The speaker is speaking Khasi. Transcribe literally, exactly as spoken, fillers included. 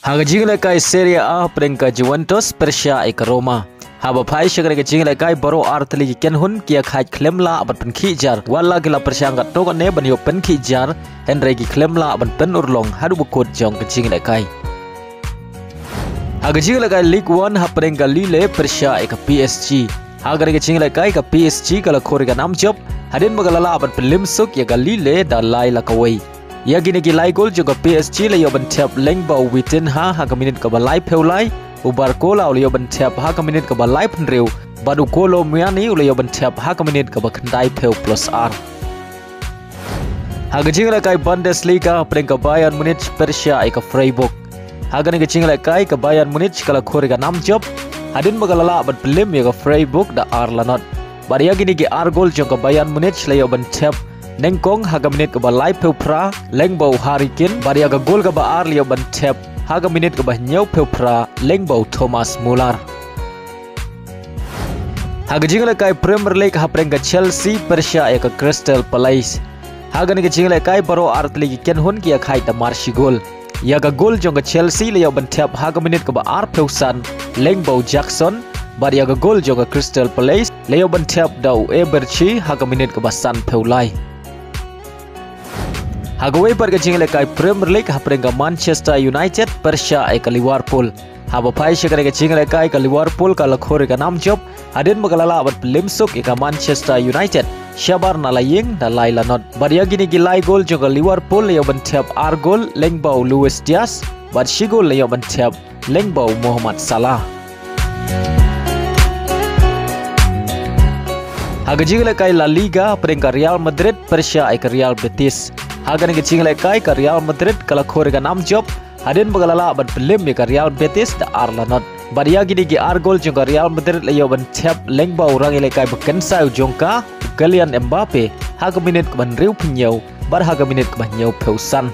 Ha ka jinglehkai Serie A hapdeng ka Juventus pyrshah ïa ka Roma. Haba phai sha kane ka jinglehkai baroh artylli ki kynhun ki ïakhaid khlem lah ban pynkhih jar. Wat la ki la pyrshang katto katne ban ïoh pynkhih jar, hynrei ki khlem lah ban pynurlong haduh ba kut jong ka jinglehkai. Ha ka jinglehkai Ligue One hapdeng ka Lille pyrshah ïa ka P S G. Ha kane ka jinglehkai ka P S G ka la khur ïa ka nam jop hadien ba ka la lah ban pynlem suk ïa ka Lille da lai la kawei. Ïa kine ki lai gol jong ka P S G la ïoh ban thep lyngba u Vitinha ha ka minit kaba laiphew lai, u Barcola u la ïoh ban thep ha ka minit kaba laiphew hynriew, bad u Kolo Muani u la ïoh ban thep ha ka minit kaba khyndaiphew plus ar. Ha ka jinglehkai Bundesliga hapdeng ka Bayern Munich pyrshah ïa ka Freiburg. Ha kane ka jinglehkai ka Bayern Munich ka la khur ïa ka nam jop hadien ba ka la lah ban pynlem ïa ka Freiburg da ar la not. Bad ïa kine ki ar gol jong ka Bayern Munich la ïoh ban thep nyngkong ha ka minit kaba laiphew phra lyngba u Harry Kane, bad ïa ka gol kaba ar la ïoh ban thep ha ka minit kaba hynñiewphew phra lyngba u Thomas Muller. Ha ka jinglehkai Premier League hapdeng ka Chelsea pyrshah ïa ka Crystal Palace. Ha kane ka jinglehkai baroh artylli ki kynhun ki ïakhaid da mar shi gol. Ïa ka gol jong ka Chelsea la ïoh ban thep ha ka minit kaba arphew san lyngba u Jackson, bad ïa ka gol jong ka Crystal Palace la ïoh ban thep da u Eberechi ha ka minit kaba sanphew lai. Ha kawei pat ka jinglehkai Premier League hapdeng ka Manchester United pyrshah ïa ka Liverpool. Haba phai sha kane ka jinglehkai ka Liverpool ka la khur ïa ka nam jop hadien ba ka la lah ban pynlem suk ïa ka Manchester United shabar na la ïing da lai la not. Bad ïa kine ki lai gol jong ka Liverpool la ïoh ban thep ar gol lyngba u Luis Diaz, bad shi gol la ïoh ban thep lyngba u Mohamed Salah. Ha ka jinglehkai La Liga hapdeng ka Real Madrid pyrshah ïa ka Real Betis. Ha kane ka jinglehkai ka Real Madrid ka la khur ïa ka nam jop hadien ba ka la lah ban pynlem ïa ka Real Betis da ar la not. Bad ïa kine ki ar gol jong ka Real Madrid la ïoh ban thep lyngba u rangïalehkai ba kynsai u jong ka, u Kylian Mbappe, ha ka minit kaba hynriew phew hynñiew bad ha ka minit kaba hynñiewphew san.